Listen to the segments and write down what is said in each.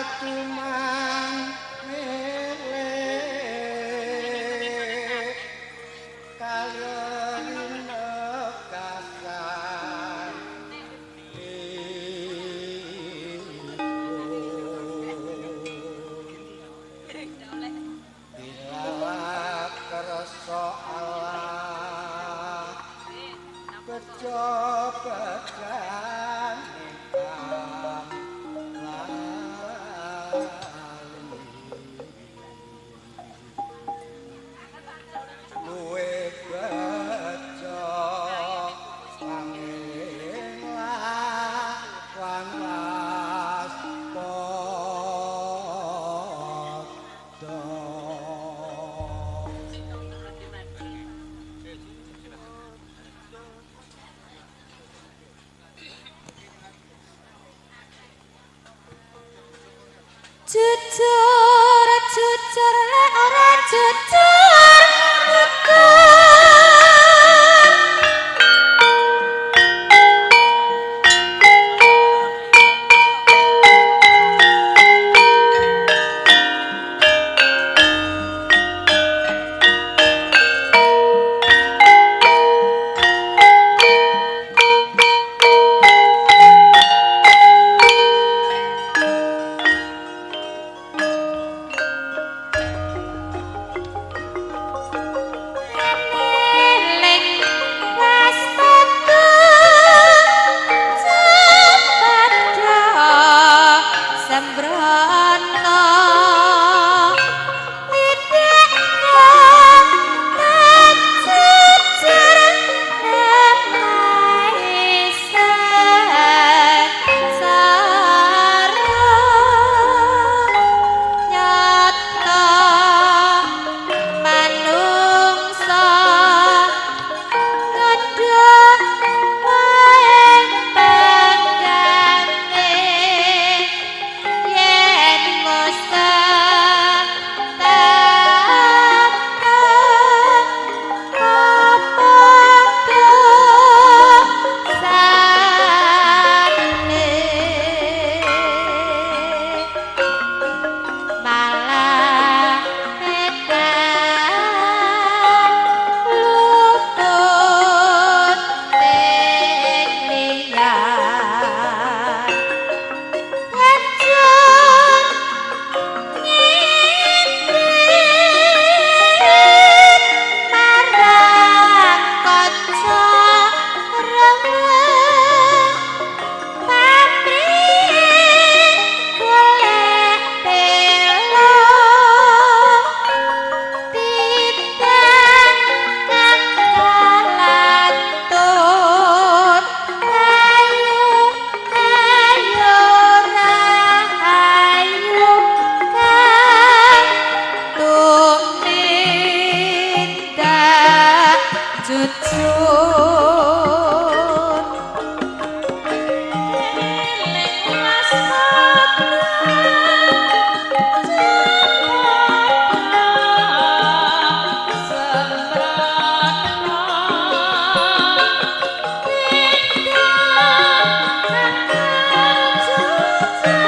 Tumang milik kalinekasan dilalap kersa Allah bejo bejane kang lali luwe bejo pangling lan waspada. Jujur, jujur, lek ora jujur bukan. Eling waspada pada sembrono tidak jujur nemai sengsara nyata manungsa ngedhok wae penggawe yen musta tekan apa dosane malah edan luput ing liyan Kecut ngintip marang kanca reweng pamrih golek pela titah kang kalantun ayo ayo rahayu kang tumindak jujur. Eling waspada sembrono tindak kang jujur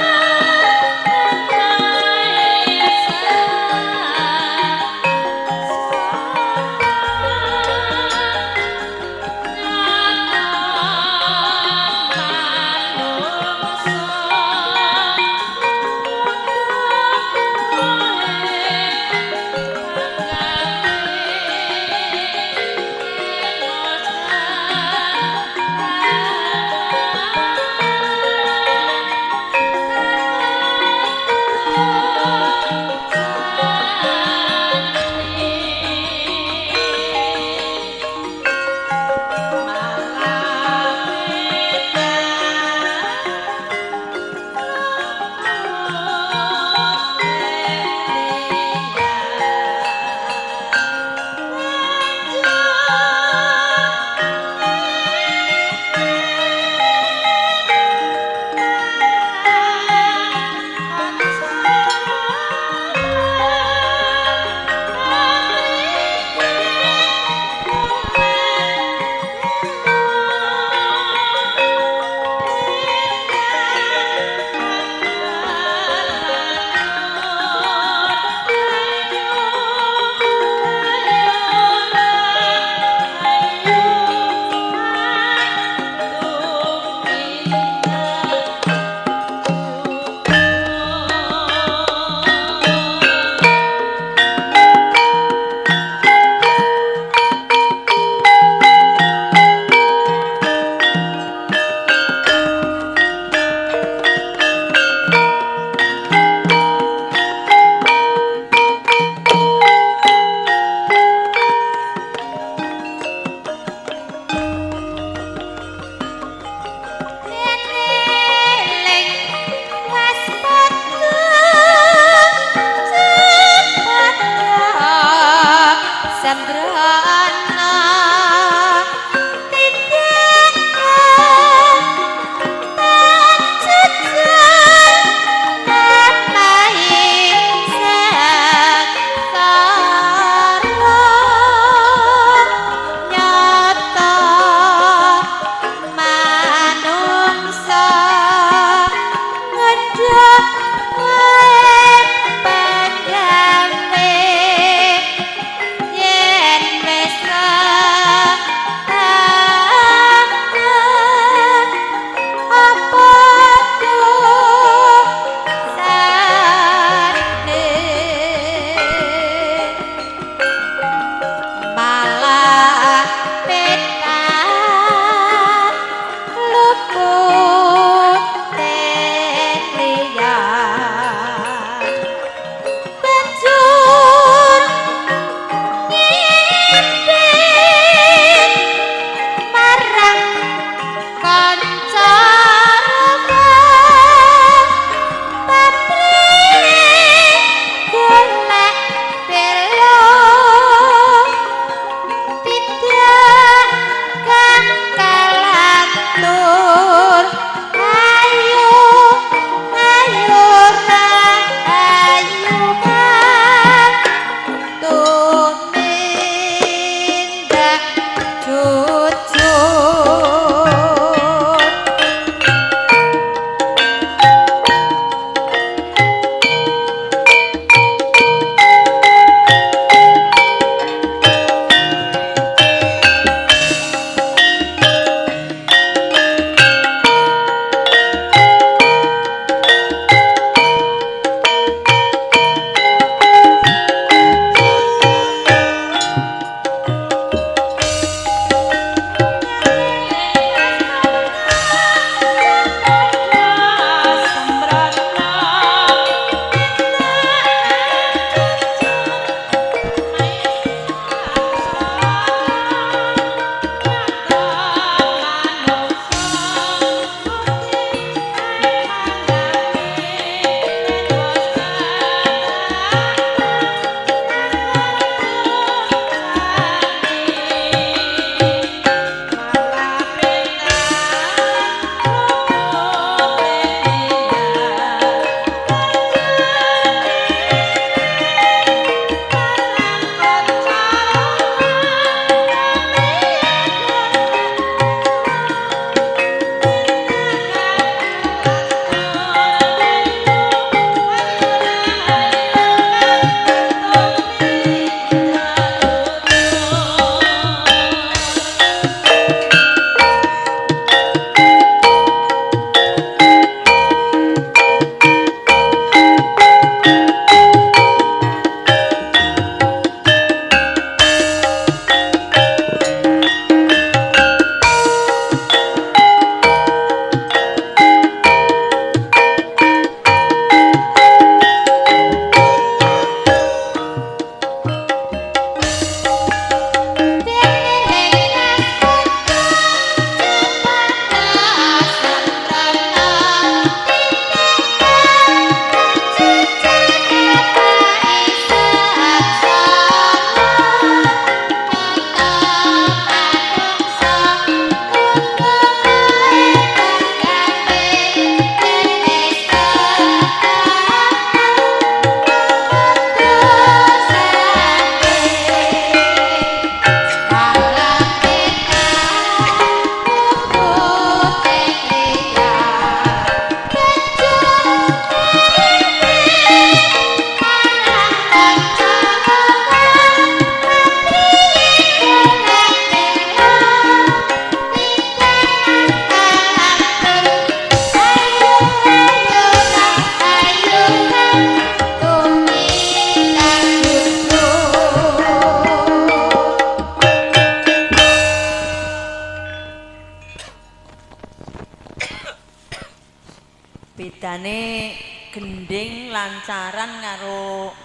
Bedane gending lancaran karo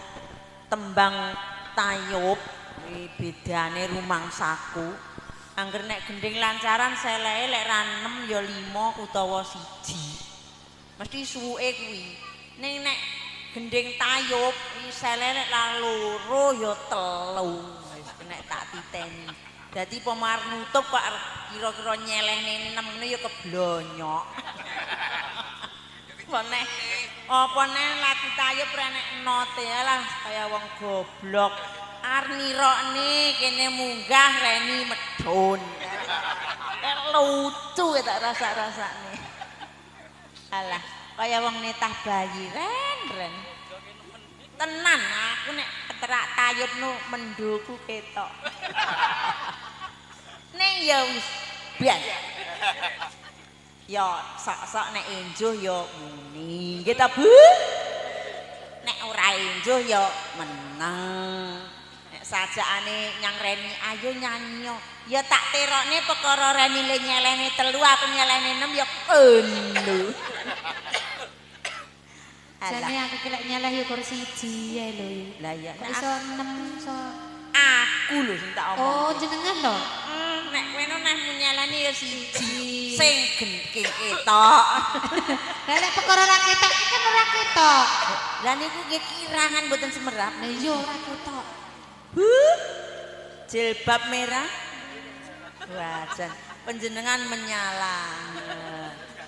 tembang tayub kuwi bedane rumangsaku. Angger nek gending lancaran selehe lek ra 6 ya 5 utawa 1. Mesti suwuke kuwi. Ning nek gending tayub kuwi selehe nek ra 2 ya 3. Wis nek tak titeni. Dadi pomar nutup kok kira-kira nyelehne 6 ngono ya keblonyok. Apa neh apa neh lagu tayub ra nek note lah kaya wong goblok. Arep nirokne kene munggah reni medhun. Lucu ya tak rasa-rasane. Alah, kaya wong netah bayi ren-ren. Tenan aku nek keterak tayub nu mendoku ketok. Ning ya wis ben. Ya sok-sok nek enjuh ya muni. Nggih ta, Bu? Nek ora enjuh ya meneng. Nek sajakane nyang Reni ayo nyanyi. Ya tak terokne perkara Reni le nyelehne 3 aku nyelehne 6 ya ngono. Jane aku ki lek nyeleh ya kur 1 ae lho. Lah iya kok iso 6 iso aku lho sing tak omong. Oh, jenengan to? Nek kowe neh nyelehne ya 1. Sing gengke ketok. Lah lek perkara ora ketok iki kan ora ketok. Lah niku nggih kirangan mboten semerap. Lah iya ora ketok. Bu. Jilbab merah. Wah, jan panjenengan menyala.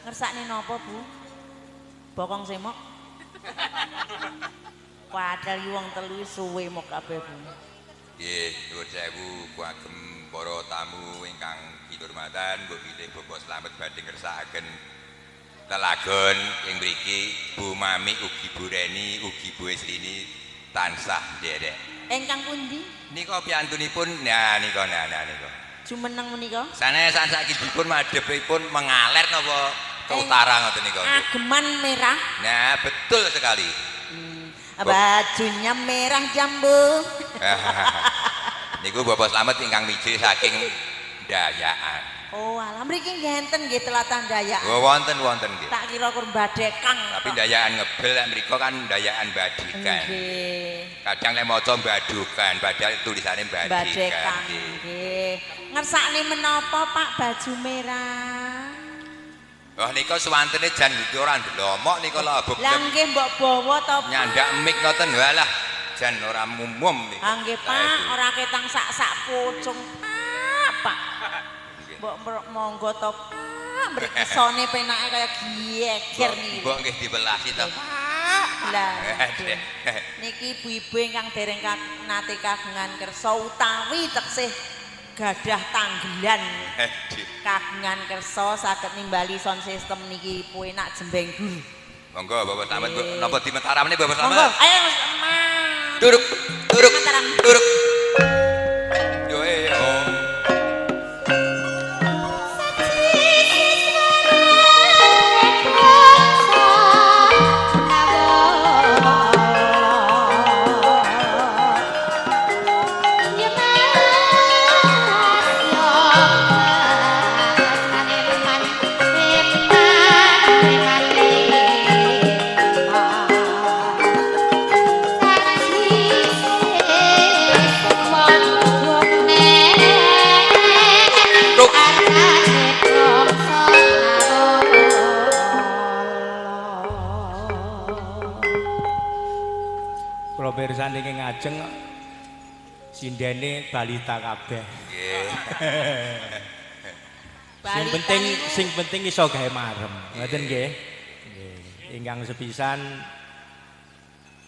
Ngersakne napa, Bu? Bokong semok. Padahal iki wong telu suwe mok kabeh, Bu. Nggih, nuwun sewu kagem para tamu ingkang kinurmatan, mbok bilih Bapak Slamet badhe ngersakaken lelagon ing mriki Bu Mami ugi Bu Reni ugi Bu Eslini tansah nderek. Ingkang pundi? Nika piyantunipun nah nika nah nika. Jumeneng menika? Sanes saiki dipun madhepipun mengaler napa ke utara ngoten nika. Ageman merah. Nah, betul sekali. Bajunya merah jambu. Niku Bapak Slamet ingkang mijil saking Dayaan. Oh, alah mriki nggih enten nggih telatah Dayaan. Oh, wonten-wonten nggih. Tak kira kur Badekang. Tapi Dayaan ngebel lek mriku kan Dayaan Badikan. Nggih. Kadang lek maca Badukan, padahal tulisane Badikan. Badekang. Nggih. Ngersakne menapa Pak baju merah? Wah nika suwantene jan iki ora ndelomok nika lho beb. Lah nggih mbok bawa to Pak. Nyandak mik ngoten walah jan ora umum nika. Ah nggih Pak, ora ketang sak-sak pucung Pak, Pak. Mbok monggo to Pak, mriki sone penake kaya geger niki. Mbok nggih diwelasi to Pak. Lah niki ibu-ibu ingkang dereng nate kagungan kersa utawi teksih gadah tanggelan kagungan kersa saged nimbali sound system niki enak jembeng gur. Monggo Bapak Slamet, napa di Mataram niki Bapak Slamet? Monggo, ayo Mas. Turuk, turuk, Mataram. Turuk. Yo oh. Kula pirsani ing ngajeng sindene balita kabeh. Nggih. Sing penting iso gawe marem. Ngoten nggih. Nggih. Ingkang sepisan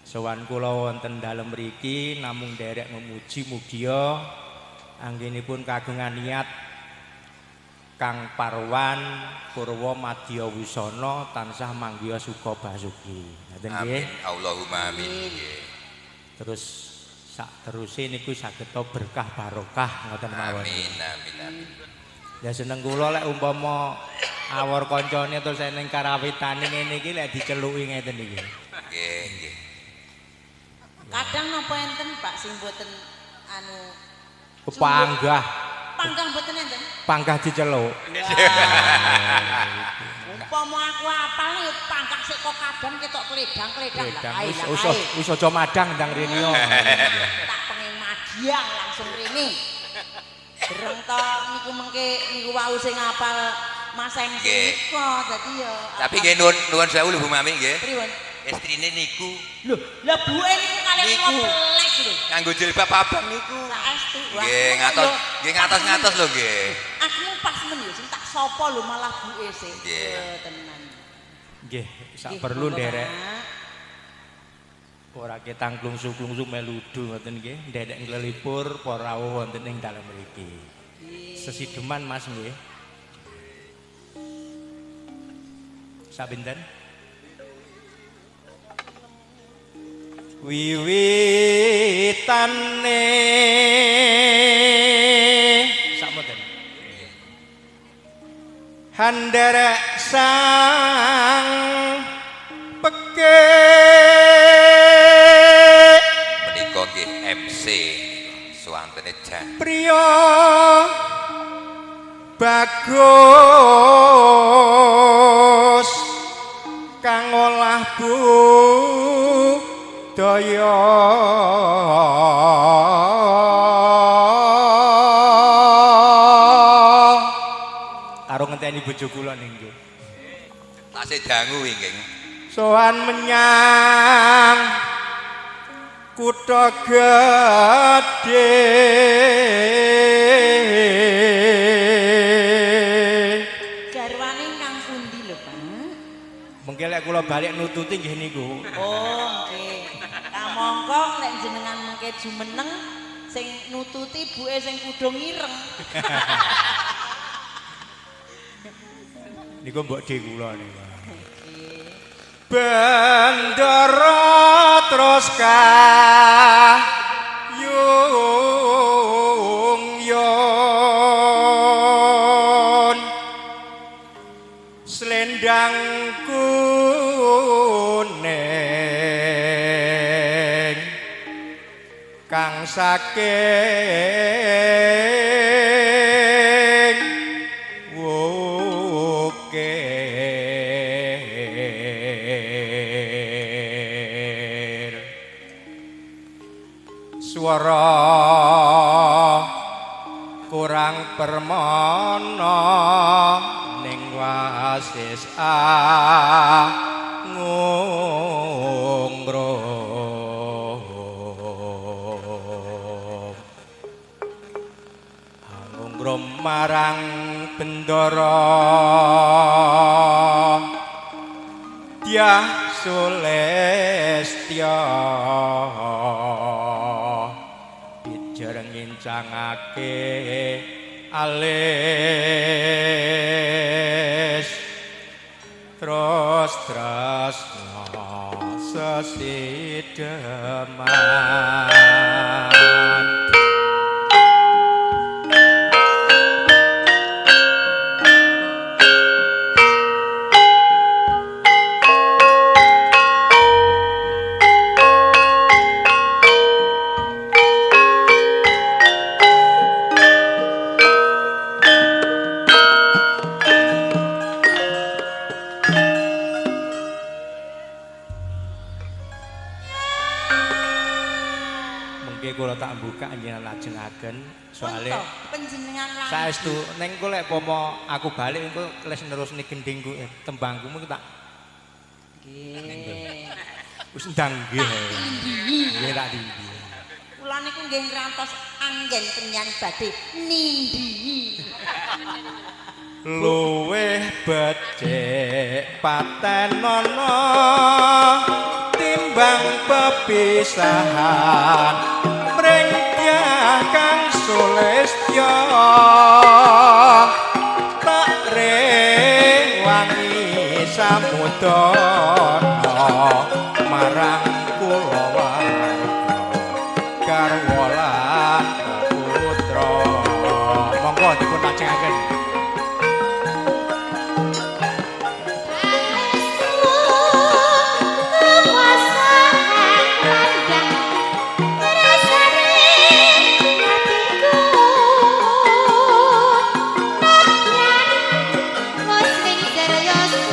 sowan kula wonten dalem mriki namung nderek memuji mugia anggenipun kagungan niat kang parwan purwa madya wisana tansah manggiha suka basuki. Ngoten nggih. Amin. Allahumma amin. Nggih. Terus sak teruse niku saged berkah barokah ngoten mawon. Amin amin amin. Ya seneng kula lek umpama awor kancane terus eneng karawitane ngene iki lek diceluki ngeten iki. Nggih nggih. Kadang napa enten Pak sing mboten anu panggah. Panggah mboten enten? Panggah diceluk. Umpama aku apal ya pangkah sik kok kadang ketok kledang-kledang. Kledang wis wis aja madang ndang rene yo. Tak pengen madiang langsung rene. Dereng to niku mengke niku wau sing apal Mas MC nika dadi ya. Tapi nggih nuwun sewu lho Bu Mami nggih. Pripun? Estrine niku. Lho, lah buke niku kalih kula pelek lho. Nganggo jilbab abang niku. Saestu. Nggih, ngatos, nggih ngatos-ngatos lho nggih. Aku pas men yo sing tak sapa lho malah buke sing. Tenan. Nggih, sak perlu nderek. Ora ketang klungsu-klungsu meludu ngoten nggih, nderek nglelipur para rawuh wonten ing dalem mriki. Sesideman Mas nggih. Sabinten? Wiwitane sakmoten handerek sang peke menika nggih MC suwantene jan priya bagus kang olah budaya karo ngenteni bojo kula ning nggih tasih dangu nggih sowan menyang kutha gedhe garwane kang pundi lho Pak? Mengke lek kula balik nututi nggih niku. Oh nggih. Kamangka nek jenengan mengke jumeneng sing nututi buke sing kudung ireng. Niku mbok dhe kula niku. Bendara terus kayung yon slendang kuning kang saking wukir swara kurang permana ning wasis angungrum angungrum marang bendara Dyah Sulestya bijer ngincangake alis terus tresna sesideman. Kula tak buka jenengan lajengaken soalé panjenengan lan saestu ning engko lek pomo aku balik engko les nerusne gendhingku tembangku mung tak nggih wis ndang nggih nggih tak tindhi kula niku nggih ngrantos anggen penyan badhe nindhi luwih becik patenono timbang pepisahan mring Dyah kang Sulestya tak rewangi samudana marang kulawarga garwa lan putra. Monggo dipun lajengaken. Yes.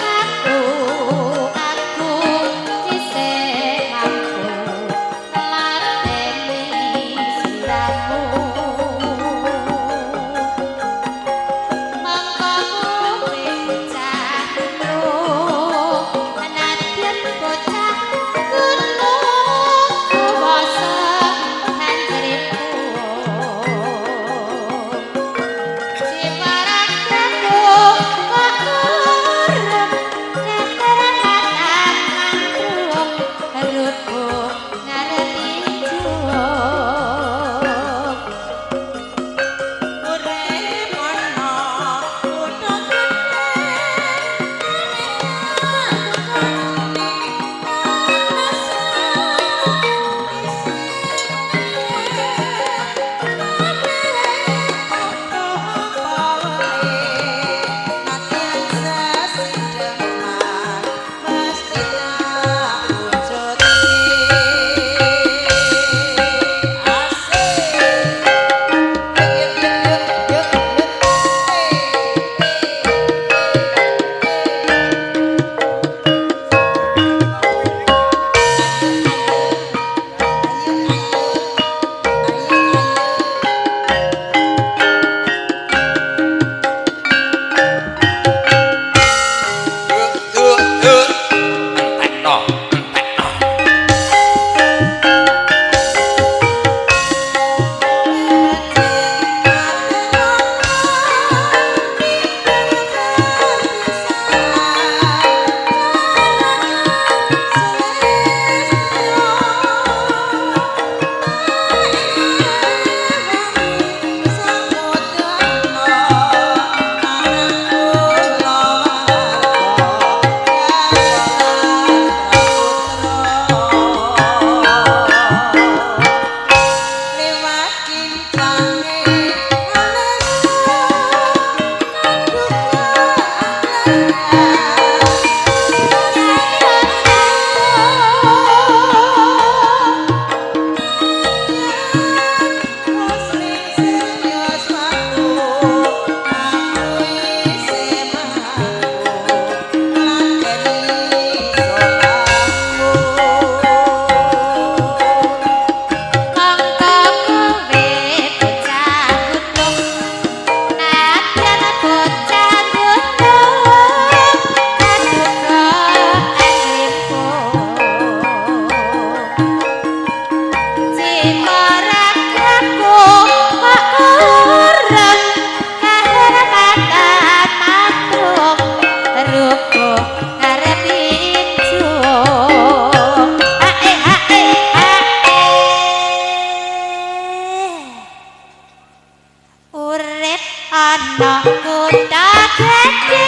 Kutha gedhe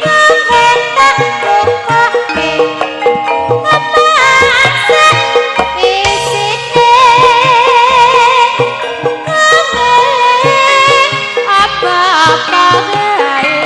kowe tak tukoke omah sak isine kowe apa-apa wae.